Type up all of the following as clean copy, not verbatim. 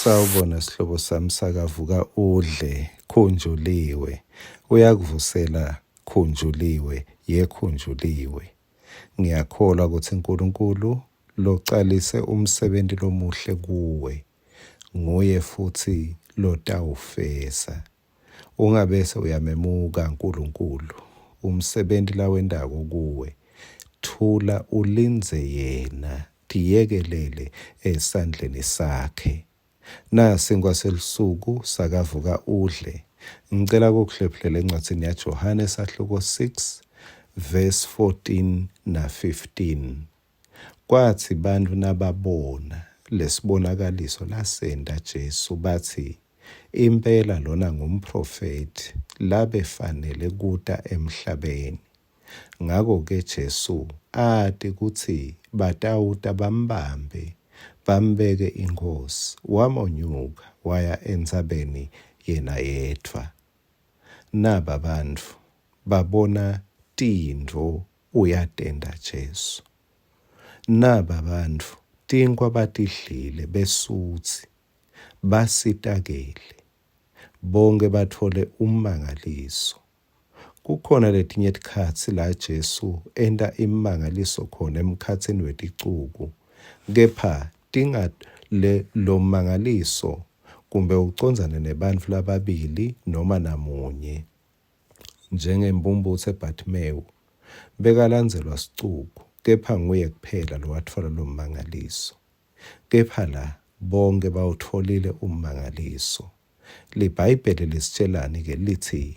Sawubona sihlobo sami sakavuka udle khunjuliwe. Uyakuvusela khunjuliwe yekhunjuliwe. Ngiyakholwa kutsi Nkulunkulu localise umsebenti lomuhle kuwe nguye futsi lotawufeza. Ungabese uyamemuka Nkulunkulu umsebenti lawentako kuwe. Thula ulindze yena, tiyekelele esandleni sakhe. Nasinkwa selusuku sakavuka udle. Ngicela kukuhlephulela encwadzini yaJohane sahluko 6 verse 14 na 15. Kwatsi bantfu nababona lesibonakaliso lasenta Jesu batsi, Impela lona ngumphrofethi labefanele kuta emhlabeni. Ngako-ke Jesu ati kutsi batawuta bambambe bambeke inkhosi, wamonyuka waya entsabeni yena yedvwa. Naba bantfu babona tintfo uyatenta Jesu. Naba bantfu tinkhwa batidlile besutsi, basitakele. Bonkhe batfole ummangaliso. Kukhona letinye tikhatsi la Jesu enta imimangaliso khona emkhatsini weticuku, kepha tinga le lommangaliso kumbe ucondzane nebantfu lababili noma namunye. Njengemphumphutse Bhathimewu, bekalandzelwa sicuku, kepha nguye kuphela lowatfola lommangaliso. Kepha la bonkhe bawutfolile ummangaliso. LiBhayibheli lisitjelani-ke? Litsi,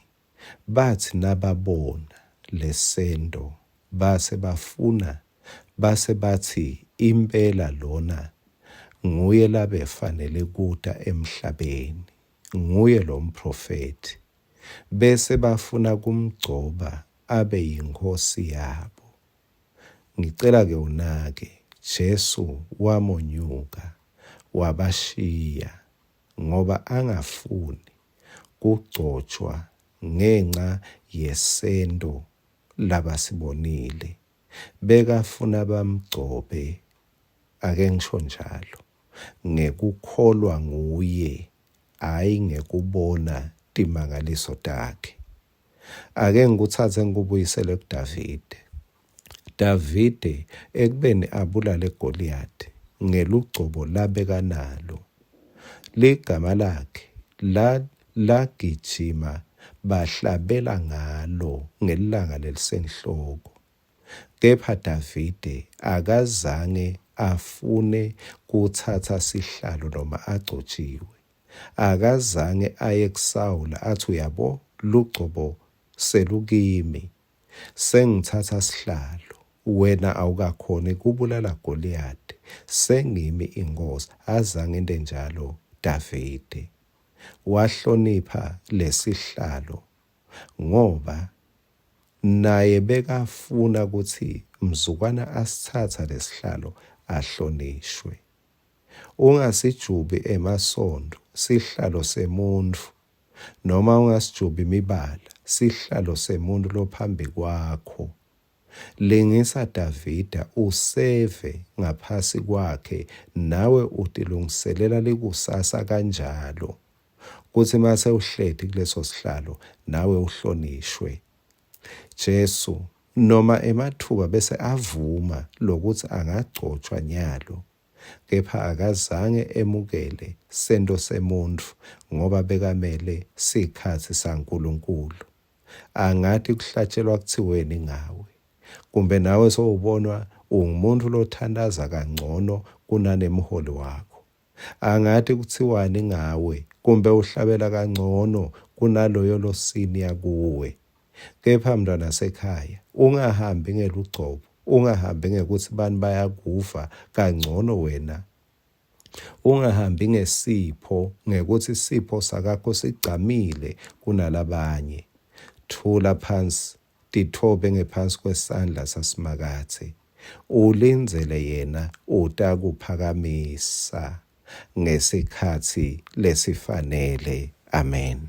Batsi nababona lesento base bafuna base batsi, Impela lona nguye labefanele kuta emhlabeni, nguye lomphrofethi. Bese bafuna kumgcoba abe yinkhosi yabo. Ngicela-ke unake, Jesu wamonyuka wabashiya. ngoba angafuni kugcotjwa ngenca yesento labasibonile. Bekafuna bamgcobe, ake ngisho njalo, ngekukholwa nguye, hhayi ngekubona timangaliso takhe. Ake ngikutsatse ngikubuyisele kuDavide. Davide ekubeni abulale Goliyathi ngelugcobo labekanalo, ligama lakhe la lagijima bahlabela ngalo ngelilanga lelisenhloko. Kepha Davide akazange afune kutsatsa sihlalo noma agcotjiwe. Akazange aye kuSawula atsi, Uyabo, lugcobo selukimi. Sengitsatsa sihlalo, wena awukakhoni kubulala Goliyadi, sengimi inkhosi. Azange ente njalo Davide. Wahlonipha lesihlalo ngoba naye bekafuna kutsi mzukwana asitsatsa lesihlalo ahlonishwe. Ungasijubi emasontfo sihlalo semuntfu Noma ungasijubi imibala, sihlalo semuntfu lophambi kwakho. Lingisa Davida useve ngaphasi kwakhe nawe utilungiselela likusasa kanjalo kutsi mase uhleti kuleso sihlalo nawe uhlonishwe. Jesu noma ematfuba bese avuma lokutsi angagcotshwa nyalo Kepha akazange emukele sento semuntfu ngoba bekamele sikhatsi saNkulunkulu. Angati kuhlatshelwa kutsiweni ngawe. Kumbe nawe sowubonwa ungumuntfu lothantaza kancono kunanemholi wakho. Angati kutsiwani ngawe kumbe uhlabela kancono kunaloyo losiniya kuwe. Kepha mntfwanasekhaya, ungahambi ngelugcobo, ungahambi ngekutsi bantfu bayakuva kancono wena. Ungahambi ngesipho ngekutsi sipho sakakho sigcamile kunalabanye. Thula phansi, titfobe ngephansi kwesandla saSimakadze, ulindzele yena utakuphakamisa ngesikhatsi lesifanele. Amen.